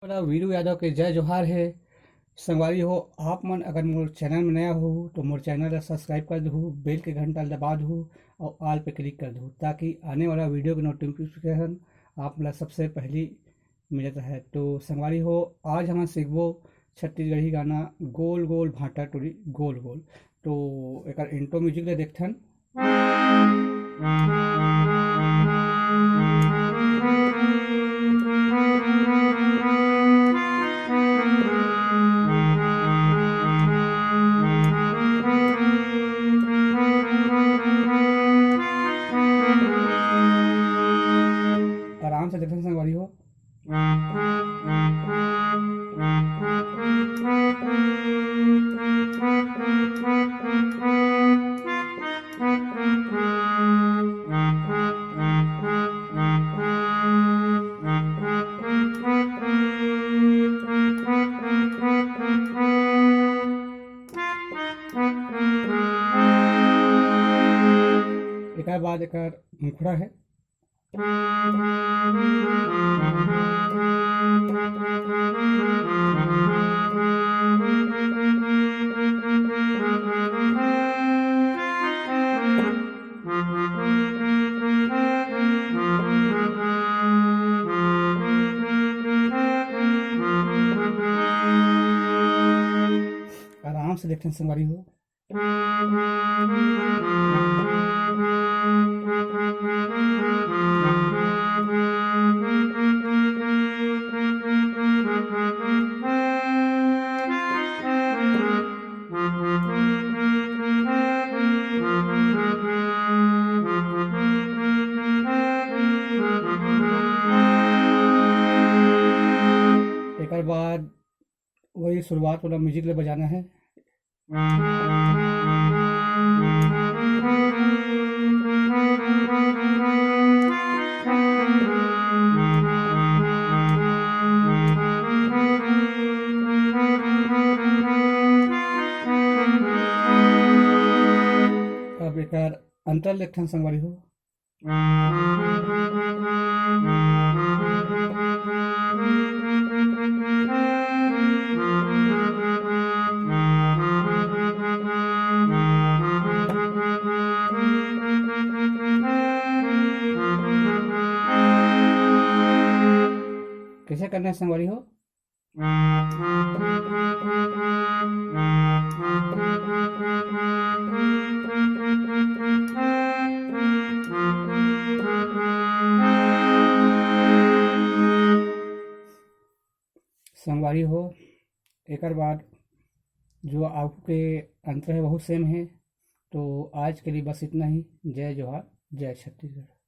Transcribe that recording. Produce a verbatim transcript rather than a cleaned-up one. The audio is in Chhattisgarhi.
वाला वीरू यादव के जय जोहार हे। संगवारी हो, आप मन अगर मोर चैनल में नया हो तो मोर चैनल ला सब्सक्राइब कर दहू, बेल के घंटा ला दबा दहू और ऑल पे क्लिक कर दहू, ताकि आने वाला वीडियो के नोटिफिकेशन आप ला सबसे पहली मिलत रहे। तो संगवारी हो, आज हमन सीखबो छत्तीसगढ़ी गाना गोल गोल भांटा टोरी गोल गोल। तो एकर इंट्रो म्यूजिक ला देखथन। आराम से देखथन संगवारी हो। एकर बाद एकर मुखड़ा है। आराम से देखथन संगवारी हो। एकर बाद वही शुरुआत वाला म्यूजिक ले बजाना है। अब एकर अंतर लेखन संगवारी हो। कैसे करना है संगवारी हो? संगवारी हो, एकर बाद जो आगू के अंतर है, बहुत सेम है। तो आज के लिए बस इतना ही। जय जोहार, जय छत्तीसगढ़।